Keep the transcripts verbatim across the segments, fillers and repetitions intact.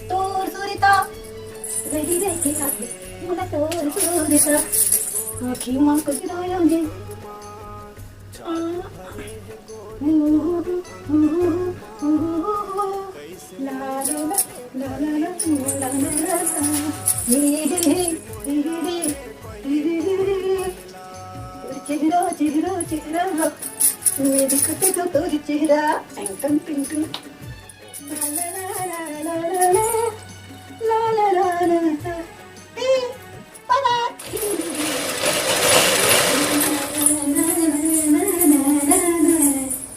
तोर सुरता रही रही के आगे, मोला तोर सुरता आँखी मा कुछ रोयो ने। चेहरा, चेहरा, चेहरा, मैं दिखते तो तोर चेहरा, टंग, टंग, टंग, टंग।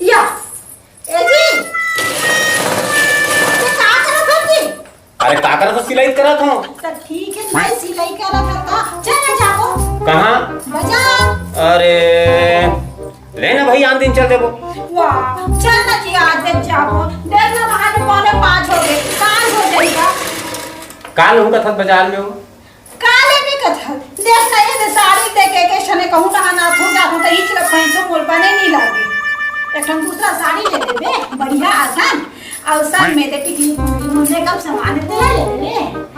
या, ए जी, ये का करत हन जी? अरे का करत हो? सिलाई करत हो। त ठीक है, मैं सिलाई करत हन त चल ना जाबो। कहाँ? बाजार। अरे, ले ना भाई, आन दिन चल देबो। वाह, चल ना जी, आज दिन जाबो। देख ना, वहाँ के पौने पाँच हो गए, काल हो जाएगा। काल हूँ कथत बाजार में हूँ। काले नहीं कथत। देख ना, ये दे साड़ी देख के, के सने कहूँ ना, ना थूक जात हूँ, तो इच ला पहन से मोल पने नहीं लागे। एक ठन दूसरा साड़ी ले लेबे, बढ़िया आसन। और सब में दे टिकली, टिकली, मेकअप सामान तेला ले लेबे।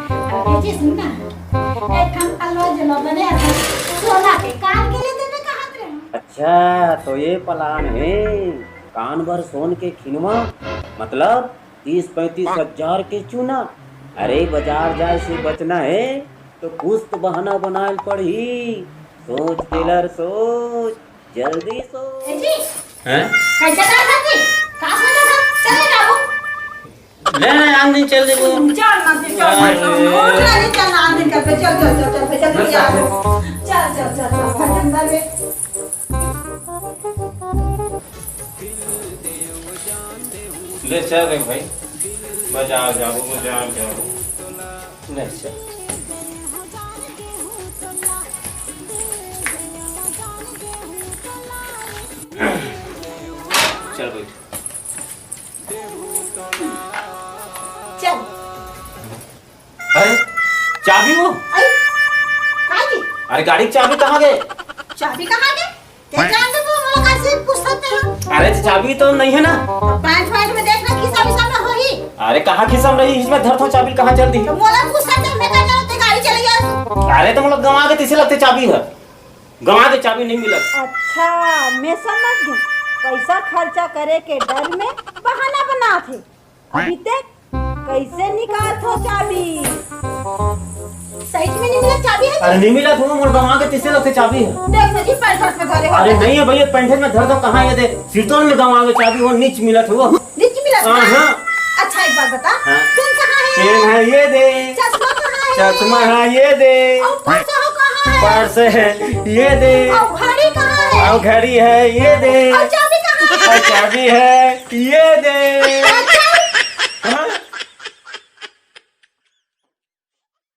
अब ये चीज सुन ना, एक ठन अलवा जलवा बने आसन, सोना के कान के ले देबे, कहाँ अच्छा, तो ये प्लान है, कान भर सोन के खिनवा, मतलब तीस पैंतीस हजार के चूना। अरे, बाजार जाए से बचना है, तो कुछ तो बहाना बनाए ल पड़ही। सोच टेलर, सोच, जल्दी सोच। ए जी, हैं? कैसे कर सकती? का सोचा था? चले जाओ। ले ना, आन दिन चल देबो। चल ना, चल, चल, चल, चल, चल, चल, आन दिन कर, चल, चल, चल, चल, चल, चल, चल, चल, चल, चल, चल, भजन दल में। ले चल रे भाई, बाजार जाबो, बाजार जाबो। ले चल। चल बैठ। चल। अरे, चाबी वो? अरे, का जी? अरे, गाड़ी की चाबी कहाँ गए? चाबी कहाँ गए? ते जान दे, वो मोला कैसे पूछत हे? अरे, तो चाबी तो नहीं है ना? पैंट वैंट में देख ना, खिसा विसा में होही। अरे, कहाँ खिसा में रही? इसमें धरत हो चाबी, कहाँ चल दी? तो मोला पूछत हे, मैं का जानत हे, गाड़ी चले गया। अरे, तो मोला गंवा के तिसे लगथे चाबी ह। गंवा के चाबी नहीं मिलत। अच्छा, मैं समझ गई। पैसा खर्चा करे के डर में बहाना बनात हे। अभी तक कैसे निकालत हो चाबी? सही में नहीं मिलत चाबी ह? अरे नहीं मिलत हो, मोर गंवा के तिसे लगथे चाबी ह। देख ना जी, पैंट में धरे हो। अरे नहीं है भैया, पैंट में धर दो, कहाँ ये दे? सिरतोन में गंवा के चाबी वो नीच मिलत हो। नीच मिलत हाँ, ना? हाँ। अच्छा, एक बात बता, हाँ। पेन कहाँ है? पेन है ये दे। चश्मा कहाँ है? चश्मा है ये दे। और पर्स हो कहाँ है? पर्स है ये दे। और घड़ी कहाँ है? और घड़ी है ये दे। और चाबी कहाँ है? और चाबी है ये दे। अच्छा,